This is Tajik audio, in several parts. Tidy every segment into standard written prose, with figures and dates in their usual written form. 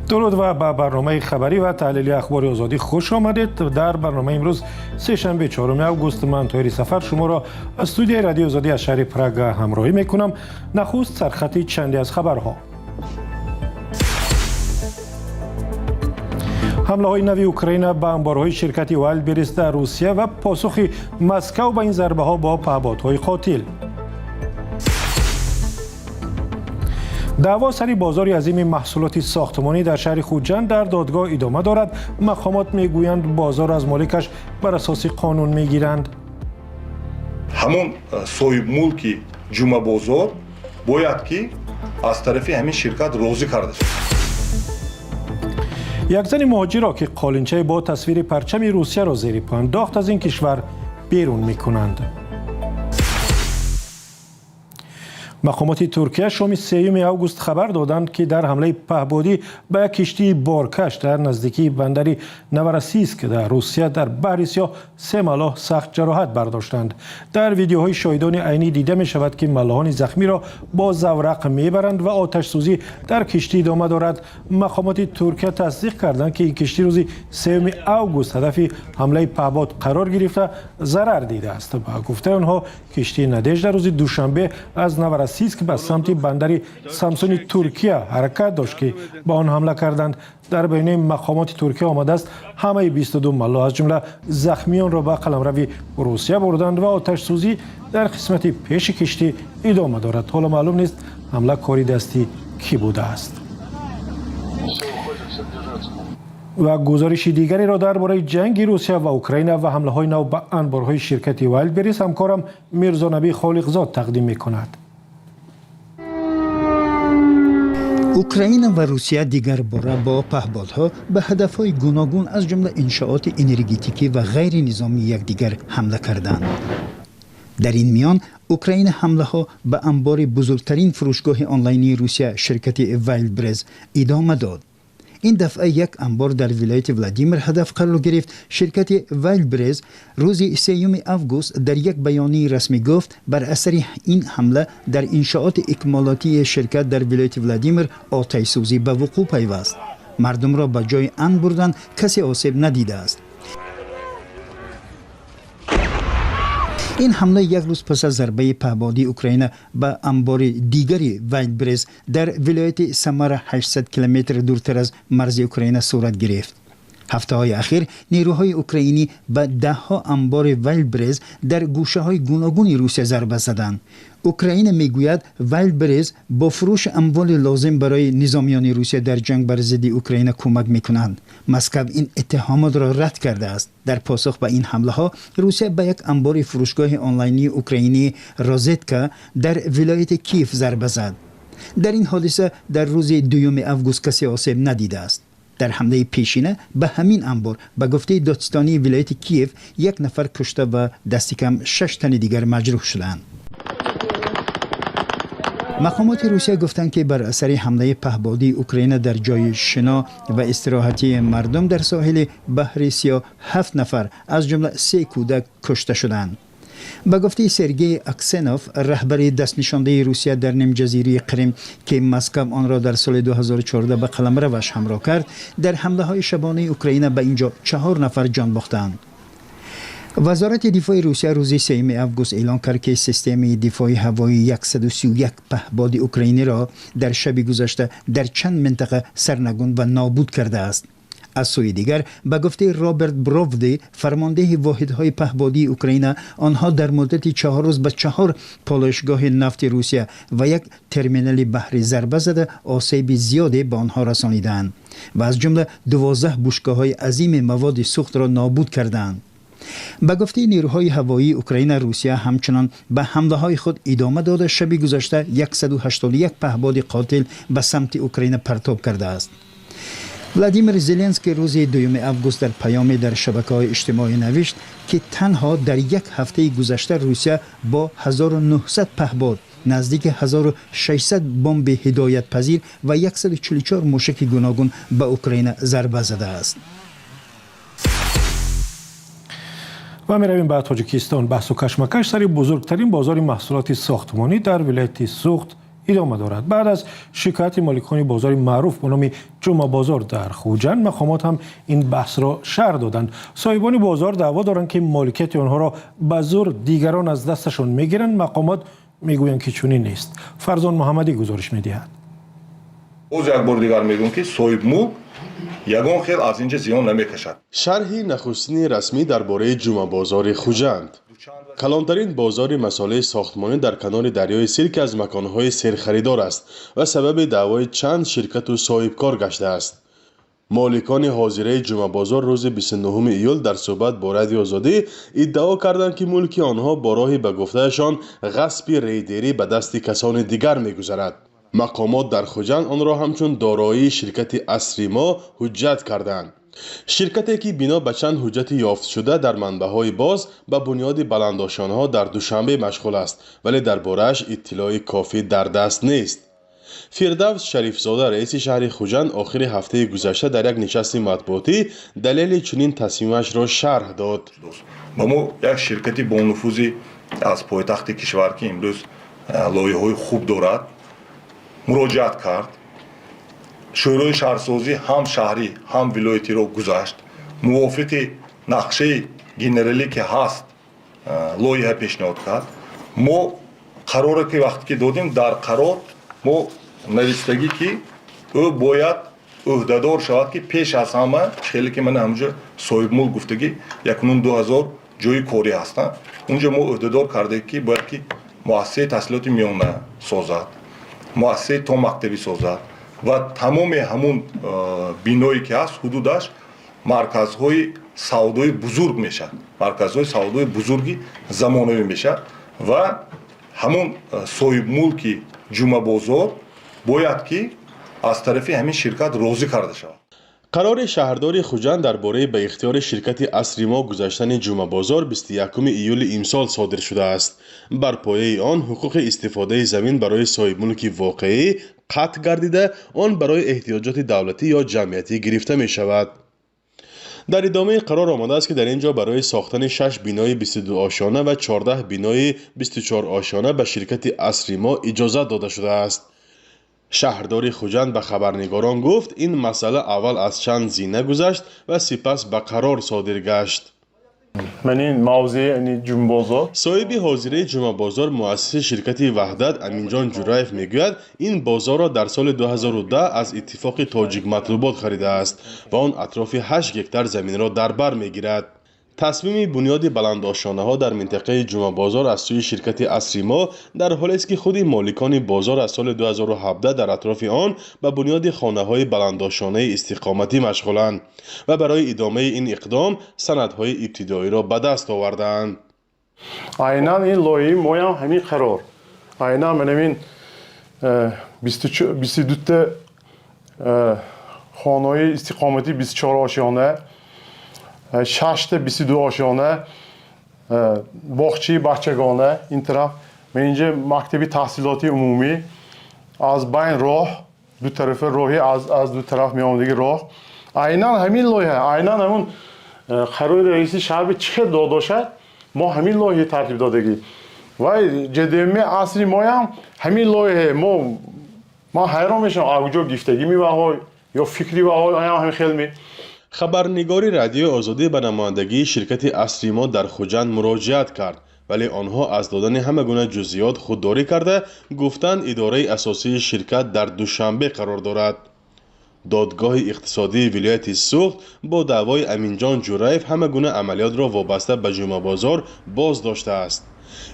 Дуруд ва ба барномаи хабарӣ ва таҳлилии Ахбори Озодӣ хуш омадед. Дар барномаи имрӯз, сешанбе, 4 август, ман, Тоҳири Сафар, шуморо аз студияи Радиои Озодӣ аз шаҳри Прага ҳамроҳӣ мекунам. Нахуст сархати чанде аз хабарҳо. Ҳамлаҳои нави Украина ба анборҳои ширкати Вайлдберриз дар Русия ва посухи Москав ба ин зарбаҳо бо паҳбодҳои қотил. Даъво сари бозори азими маҳсулоти сохтмонӣ дар шаҳри Хуҷанд дар додгоҳ идома дорад. Мақомот мегӯянд, бозор аз моликаш бар асоси қонун мегиранд. Ҳамон соҳибмулки Ҷумъабозор бояд ки аз тарафи ҳамин ширкат розӣ карда шавад. Як зани муҳоҷирро, ки қолинчае бо тасвири парчами Русияро зери по андохт, аз ин кишвар берун мекунанд. Мақомоти Туркия шоми 3 август хабар доданд, ки дар ҳамлаи паҳбодӣ ба як киштии боркаш дар наздикии бандари Новороссийск дар Русия дар Баҳри Сиёҳ се маллоҳ сахт ҷароҳат бардоштанд. Дар видеоҳои шоҳидони айнӣ дида мешавад, ки маллоҳони захмиро бо заврақ мебаранд ва оташсӯзӣ дар киштӣ идома дорад. Мақомоти Туркия тасдиқ карданд, ки ин киштӣ рӯзи 3 август ҳадафи ҳамлаи паҳбод қарор гирифта, зарар дидааст. Ба гуфтаи онҳо, киштии Надежда рӯзи душанбе аз Новороссийск ба самти бандари Самсуни Туркия ҳаракат дошт, ки ба он ҳамла карданд. Дар баёнияи мақомоти Туркия омадааст, ҳамаи 22 маллоҳ, аз ҷумла захмиёнро, ба қаламрави Русия бурданд ва оташсӯзӣ дар қисмати пеши киштӣ идома дорад. Ҳоло маълум нест, ҳамла кори дасти кӣ будааст. Ва гузориши дигареро дар бораи ҷанги Русия ва Украина ва ҳамлаҳои нав ба анборҳои ширкати Вайлдберриз ҳамкорам Мирзонабӣ Холиқзод тақдим мекунад. Украина ва Русия дигарбора бо паҳбодҳо ба ҳадафҳои гуногун, аз ҷумла иншооти энергетикӣ ва ғайринизомии якдигар ҳамла карданд. Дар ин миён Украина ҳамлаҳо ба анбори бузургтарин фурӯшгоҳи онлайнии Русия, ширкати Вайлдберриз, идома дод. Ин дафъа як анбор дар вилояти Владимир ҳадаф қарор гирифт. Ширкати Вайлдберриз рӯзи 3 август дар як баёнияи расмӣ гуфт, бар асари ин ҳамла дар иншооти икмолотии ширкат дар вилояти Владимир оташсӯзӣ ба вуқӯъ пайваст. Мардумро ба ҷои амн бурданд, касе осеб надидааст. Ин ҳамла як рӯз пас аз зарбаи паҳбодии Украина ба анбори дигари Вайлдберриз дар вилояти Самара, 800 километр дуртар аз марзи Украина, сурат гирифт. Ҳафтаҳои ахир нерӯҳои украинӣ ба даҳҳо анбори Вайлдберриз дар гӯшаҳои гуногуни Русия зарба заданд. Украина мегӯяд, Вайлдберриз бо фурӯши амволи лозим барои низомиёни Русия дар ҷанг бар зидди Украина кӯмак мекунанд. Москав ин иттиҳомотро рад кардааст. Дар посух ба ин ҳамлаҳо Русия ба як анбори фурӯшгоҳи онлайнии украинии Розетка дар вилояти Киев зарба зад. Дар ин ҳодиса дар рӯзи 2 август касе осеб надидааст. Дар ҳамлаи пешина ба ҳамин анбор, ба гуфтаи додситонии вилояти Киев, як нафар кушта ва дасти кам шаш тани дигар маҷрӯҳ шуданд. Мақомоти Русия гуфтанд, ки бар асари ҳамлаи паҳбодии Украина дар ҷои шино ва истироҳатии мардум дар соҳили Баҳри Сиёҳ ҳафт нафар, аз ҷумла се кӯдак, кушта шуданд. Ба гуфтаи Сергей Аксенов, раҳбари дастнишондаи Русия дар нимҷазираи Қрим, ки Москав онро дар соли 2014 ба қаламраваш ҳамроҳ кард, дар ҳамлаҳои шабонаи Украина ба ин ҷо чаҳор нафар ҷон бохтанд. Вазорати дифои Русия рӯзи 3 август эълон кард, ки системаи дифои ҳавоӣ 131 паҳбоди украиниро дар шаби гузашта дар чанд минтақа сарнагун ва нобуд кардааст. Аз сӯи дигар, ба гуфтаи Роберт Бровди, фармондеҳи воҳидҳои паҳбодии Украина, онҳо дар муддати 4 рӯз ба чаҳор полоишгоҳи нафти Русия ва як терминали баҳрӣ зарба зада, осеби зиёде ба онҳо расонидаанд ва аз ҷумла 12 бушкаҳои азими маводи сӯхтро нобуд кардаанд. Ба гуфтаи нерӯҳои ҳавоии Украина, Русия ҳамчунон ба ҳамлаҳои худ идома дода, шаби гузашта 181 паҳбоди қотил ба самти Украина партоб кардааст. Владимир Зеленский рӯзи 2 август дар паёме дар шабакаҳои иҷтимоӣ навишт, ки танҳо дар як ҳафтаи гузашта Русия бо 1900 паҳбод, наздики 1600 бомби ҳидоятпазир ва 144 мушаки гуногун ба Украина зарба задааст. Ва меравем ба Тоҷикистон. Баҳсу кашмакаш сари бузургтарин бозори маҳсулоти сохтмонӣ дар вилояти Суғд Идома дорад. Баъд аз шикояти моликони бозори маъруф бо номи Ҷумъабозор дар Хуҷанд, мақомот ҳам ин баҳсро шарҳ доданд. Соҳибони бозор даъво доранд, ки моликияти онҳоро ба зур дигарон аз дасташон мегиранд. Мақомот мегӯянд, ки чунин нест. Фарзон Муҳаммадӣ гузориш медиҳад. Боз як бор дигар мегӯям, ки соҳибмулк ягон хел аз инҷа зиён намекашад. Шарҳи нахустини расмӣ дар бораи Ҷумъабозори Хуҷанд, калонтарин бозори масолеҳи сохтмонӣ дар канори дарёи Сир, ки аз маконҳои серхаридор аст ва сабаби даъвои чанд ширкату соҳибкор гаштааст. Моликони ҳозираи Ҷумъабозор рӯзи 29 июл дар суҳбат бо Радиои Озодӣ иддао карданд, ки мулки онҳо бо роҳи, ба гуфтаашон, ғасби рейдерӣ ба дасти касони дигар мегузарад. Мақомот дар Хуҷанд онро ҳамчун дороии ширкати Асри Мо ҳуҷҷат карданд, ширкате ки бино ба чанд ҳуҷҷати ёфтшуда дар манбаъҳои боз ба бунёди баландошёнаҳо дар Душанбе машғул аст, вале дар борааш иттилои кофӣ дар даст нест. Фирдавс Шарифзода, раиси шаҳри Хуҷанд, охири ҳафтаи гузашта дар як нишасти матбуотӣ далели чунин тасмимашро шарҳ дод. Ба мо як ширкати бонуфузи аз пойтахти кишвар, ки имрӯз лоиҳаҳои хуб дорад, муроҷиат кард. Шӯрои шаҳрсозӣ ҳам шаҳрӣ, ҳам вилоятиро гузашт. Мувофиқи нақшаи генералӣ, ки ҳаст, лоиҳа пешниҳод кард. Мо қароре ки вақте ки додем, дар қарор мо навистагӣ, ки ӯ бояд ӯҳдадор шавад, ки пеш аз ҳама, хеле ки мана ҳамҷо соҳибмулк гуфтагӣ, 1,5 ҳазор ҷои корӣ ҳастанд унҷо, мо ӯҳдадор кардаем, ки бояд ки муассисаи таҳсилоти миёна созад, муассисаи томактабӣ созад ва тамоми ҳамун биное ки ҳаст, ҳудудаш марказҳои савдои бузург мешавад, марказҳои савдои бузурги замонавӣ мешавад ва ҳамун соҳибмулки Ҷумъабозор бояд ки аз тарафи ҳамин ширкат розӣ карда шавад. Қарори шаҳрдори Хуҷанд дар бораи ба ихтиёри ширкати Асри Мо гузаштани Ҷумъабозор 21 июли имсол содир шудааст. Бар пояи он ҳуқуқи истифодаи замин барои соҳибмулки воқеӣ қатъ гардида, он барои эҳтиёҷоти давлатӣ ё ҷамъиятӣ гирифта мешавад. Дар идомаи қарор омадааст, ки дар ин ҷо барои сохтани шаш бинои 22 ошёна ва 14 бинои 24 ошёна ба ширкати Асри Мо иҷозат дода шудааст. Шаҳрдори Хуҷанд ба хабарнигорон гуфт, ин масъала аввал аз чанд зина гузашт ва сипас ба қарор содир гашт. Ман ин мавзеи Ҷумъбозор. Соҳиби ҳозираи Ҷумъабозор, муассиси ширкати Ваҳдат Аминҷон Ҷураев мегӯяд, ин бозорро дар соли 2010 аз иттифоқи Тоҷикматлубот харидааст ва он атрофи 8 гектар заминро дар бар мегирад. Тасмими бунёди баландошёнаҳо дар минтақаи Ҷумъабозор аз сӯи ширкати Асри Мо дар ҳолест, ки худи моликони бозор аз соли 2017 дар атрофи он ба бунёди хонаҳои баландошёнаи истиқоматӣ машғуланд ва барои идомаи ин иқдом санадҳои ибтидоиро ба даст овардаанд. Айнан ин лоиҳаи моям, ҳамин қарор, айнан манамин 22-та хонаҳои истиқоматӣ 24 ошёна, шашта 22 ошёна, боғчаи бачагона ин тараф, ва инҷа мактаби таҳсилоти умумӣ, аз байн роҳ, ду тарафа роҳи, аз ду тараф меомадиги роҳ. Айнан ҳамин лоиҳа, айнан ҳамун қарори раиси шаҳр чӣ хел додошад, мо ҳамин лоиҳа тартиб додагӣ ва ҶДМ Асри моям ҳамин лоиҳа. Мо, ман ҳайрон мешавам, аз куҷо гифтагӣ меваҳо ё фикри ваҳо аям ҳамин хел ми. Хабарнигори Радиои Озодӣ ба намояндагии ширкати Асри Мо дар Хуҷанд муроҷиат кард, вале онҳо аз додани ҳама гуна ҷузъиёт худдорӣ карда, гуфтанд, идораи асосии ширкат дар Душанбе қарор дорад. Додгоҳи иқтисодии вилояти Суғд бо даъвои Аминҷон Ҷураев ҳама гуна амалиётро вобаста ба Ҷумъабозор боз доштааст.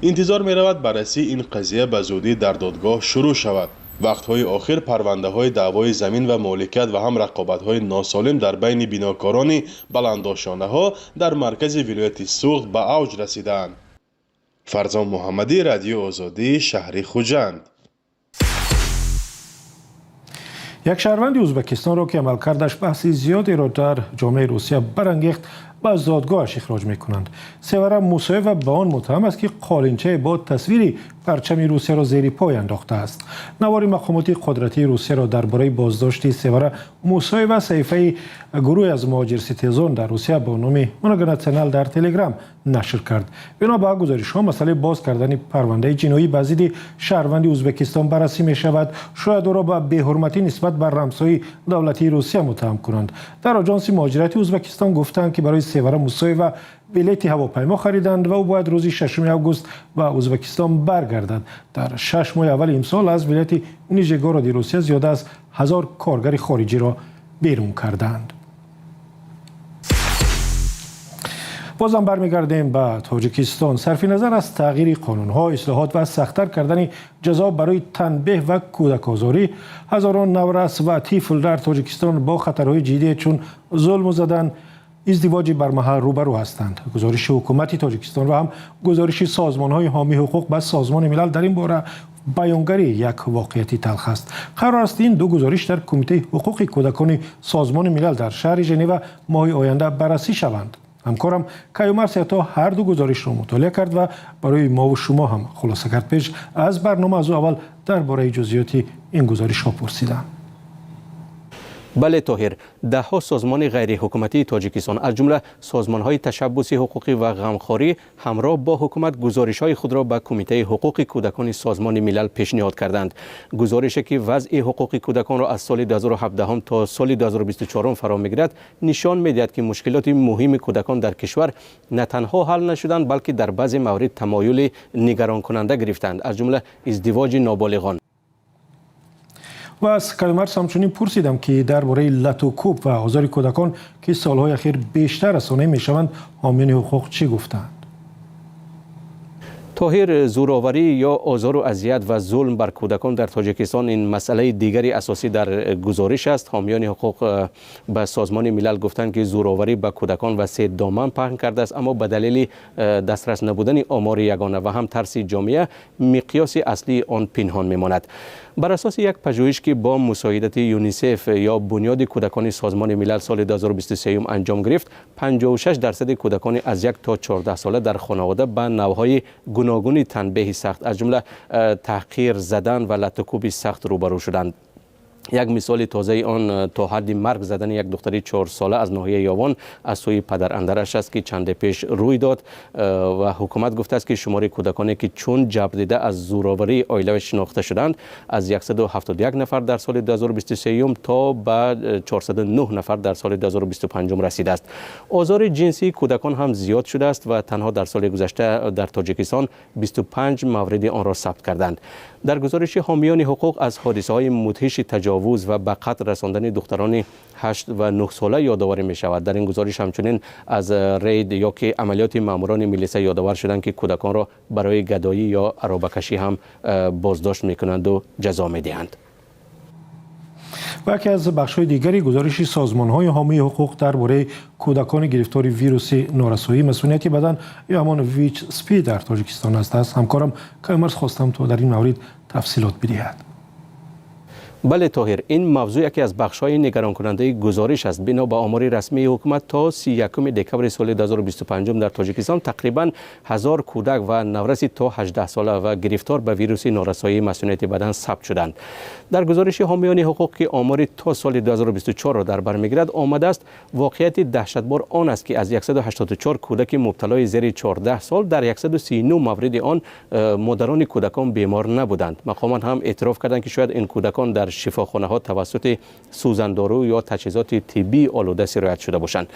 Интизор меравад, баррасии ин қазия ба зудӣ дар додгоҳ шурӯъ шавад. Вақтҳои охир парвандаҳои даъвои замин ва моликият ва ҳам рақобатҳои носолим дар байни бинокорони баландошёнаҳо дар маркази вилояти Суғд ба авҷ расидаанд. Фарзон Муҳаммадӣ, Радиои Озодӣ, шаҳри Хуҷанд. Як шаҳрванди Ӯзбекистонро, ки амалкардаш баҳси зиёдеро дар ҷомеаи Русия барангехт, ба зодгоҳаш ихроҷ мекунанд. Севара Мусоева ба он муттаҳам аст, ки қолинчае бо тасвири парчами Русияро зери пой андохтааст. Навори мақомоти қудратии Русияро дар бораи боздошти Севара Мусоева саҳифаи гурӯҳе аз муҳоҷирситезон дар Русия бо номи Многонационал дар Телеграм нашр кард. Бино ба гузоришҳо, масъалаи боз кардани парвандаи ҷиноӣ ба зидди шаҳрванди Ӯзбекистон баррасӣ мешавад. Шояд ӯро ба беҳурматӣ нисбат ба рамзҳои давлатии Русия муттаҳам кунанд. Дар Оҷонси муҳоҷирати Ӯзбекистон гуфтанд, ки барои Севара Мусоева билети ҳавопаймо хариданд ва ӯ бояд рӯзи 6 август ба Ӯзбекистон баргардад. Дар 6 моҳи аввали имсол аз вилояти Нижегороди Русия зиёда аз 1000 коргари хориҷиро берун карданд. Бозам бармегардем ба Тоҷикистон. Сарфи назар аз тағйири қонунҳо, ислоҳот ва сахттар кардани ҷазо барои танбеҳ ва кӯдакозорӣ, ҳазорон наврас ва тифл дар Тоҷикистон бо хатарҳои ҷиддие, чун зулму задан, издивоҷи бармаҳал рӯбарӯ ҳастанд. Гузориши ҳукумати Тоҷикистон ва ҳам гузориши созмонҳои ҳомии ҳуқуқ ба Созмони Милал дар ин бора баёнгари як воқеияти талх аст. Қарор аст, ин ду гузориш дар Кумитаи ҳуқуқи кӯдакони Созмони Милал дар шаҳри Женева моҳи оянда баррасӣ шаванд. Ҳамкорам Каюмарс Ято ҳар ду гузоришро мутолиа кард ва барои мову шумо ҳам хулоса кард. Пеш аз барнома аз ӯ аввал дар бораи ҷузъиёти ин гузоришҳо пурсидам. Бале, Тоҳир, даҳҳо созмони ғайриҳукуматии Тоҷикистон, аз ҷумла созмонҳои ташаббуси ҳуқуқӣ ва ғамхорӣ, ҳамроҳ бо ҳукумат гузоришҳои худро ба Кумитаи ҳуқуқи кӯдакони Созмони Милал пешниҳод карданд. Гузорише, ки вазъи ҳуқуқи кӯдаконро аз соли 2017 то соли 2024 фаро мегирад, нишон медиҳад, ки мушкилоти муҳими кӯдакон дар кишвар на танҳо ҳал нашуданд, балки дар баъзе маврид тамоюли нигаронкунанда гирифтанд, аз ҷумла издивоҷи ноболиғон. Ва аз Каюмарс ҳамчунин пурсидам, ки дар бораи лату кӯб ва озори кӯдакон, ки солҳои ахир бештар расонаӣ мешаванд, ҳомиёни ҳуқуқ чӣ гуфтанд. Тоҳир, зӯроварӣ ё озору азият ва зулм бар кӯдакон дар Тоҷикистон ин масъалаи дигари асосӣ дар гузориш аст. Ҳомиёни ҳуқуқ ба Созмони Милал гуфтанд, ки зӯроварӣ ба кӯдакон васеъ доман паҳн кардааст, аммо ба далели дастрас набудани омори ягона ва ҳам тарси ҷомеа миқёси аслии он пинҳон мемонад. Бар асоси як пажӯҳиш, ки бо мусоидати ЮНИСЕФ ё Бунёди кӯдакони Созмони Милал соли 2023 анҷом гирифт, 56% кӯдакони аз 1 то 14 сола дар хонавода ба навъҳои гуногуни танбеҳи сахт, аз ҷумла таҳқир, задан ва латукӯби сахт рӯбарӯ шуданд. Як мисоли тозаи он то ҳадди марг задани як духтари 4сола аз ноҳияи Ёвон аз сӯи падарандараш аст, ки чанде пеш рӯй дод. Ва ҳукумат гуфтааст, ки шумори кӯдаконе, ки чун ҷабрдида аз зӯроварии оилавӣ шинохта шуданд, аз 171 нафар дар соли 2023 то ба 409 нафар дар соли 2025 расидааст. Озори ҷинсии кӯдакон ҳам зиёд шудааст ва танҳо дар соли гузашта дар Тоҷикистон 25 мавриди онро сабт карданд. Дар гузориши ҳомиёни ҳуқуқ аз ҳодисаҳои мудҳиши таҷовуз ва ба қатл расондани духтарони 8 ва 9 сола ёдоварӣ мешавад. Дар ин гузориш ҳамчунин аз рейд ё ки амалиёти маъмурони милиса ёдовар шуданд, ки кӯдаконро барои гадоӣ ё аробакашӣ ҳам боздошт мекунанду ҷазо медиҳанд. Ва яке аз бахшҳои дигари гузориши созмонҳои ҳомии ҳуқуқ дар бораи кӯдакони гирифтори вируси норасоии масунияти бадан ё ҳамон ВИЧ СПИД дар Тоҷикистон аст. Аз ҳамкорам Каюмарс хостам, то дар ин маврид тафсилот бидиҳад. Бале, Тоҳир, ин мавзӯъ яке аз бахшҳои нигаронкунандаи гузориш аст. Бино ба омори расмии ҳукумат, то 31 декабри соли 2025 дар Тоҷикистон тақрибан 1000 кӯдак ва навраси то 18 сола ва гирифтор ба вируси норасоии масунияти бадан сабт шуданд. Дар гузориши ҳомиёни ҳуқуқ, ки омори то соли 2024-ро дар бар мегирад, омадааст: воқеияти даҳшатбор он аст, ки аз 184 кӯдаки мубталои зери 14 сол дар 139 мавриди он модарони кӯдакон бемор набуданд. Мақомот ҳам эътироф карданд, ки шояд ин кӯдакон дар шифохонаҳо тавассути сӯзандору ё таҷҳизоти тиббӣ олуда сироят шуда бошанд.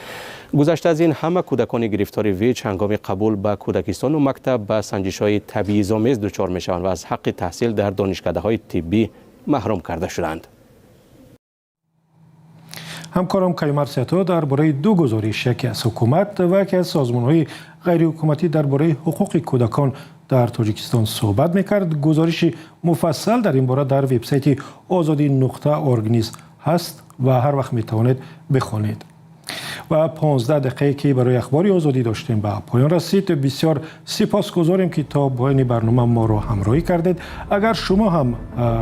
Гузашта аз ин, ҳама кӯдакони гирифтори ВИЧ ҳангоми қабул ба кӯдакистону мактаб ба санҷишҳои табъизомез дучор мешаванд ва аз ҳаққи таҳсил дар донишкадаҳои тиббӣ маҳрум карда шуданд. Ҳамкорам Каюмарс Ято дар бораи ду гузориш, яке аз ҳукумат ва яке аз созмонҳои ғайриҳукуматӣ, дар бораи ҳуқуқи кӯдакон дар Тоҷикистон суҳбат мекард. Гузориши муфассал дар ин бора дар вебсайти Озодӣ.орг низ ҳаст ва ҳар вақт метавонед бихонед. Ва 15 дақиқае, ки барои Ахбори Озодӣ доштем, ба поён расид. Бисёр сипосгузорем, ки то поёни барнома моро ҳамроҳӣ кардед. Агар шумо ҳам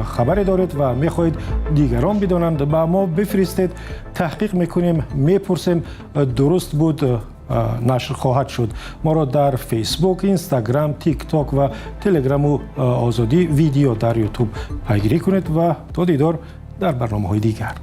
хабаре доред ва мехоҳед дигарон бидонанд, ба мо бифиристед, таҳқиқ мекунем, мепурсем. Дуруст буд. Нашр хоҳад шуд. Моро дар Фейсбук, Инстаграм, Тикток ва Телеграму Озодӣ Видео дар Ютуб пайгирӣ кунед ва то дидор дар барномаҳои дигар.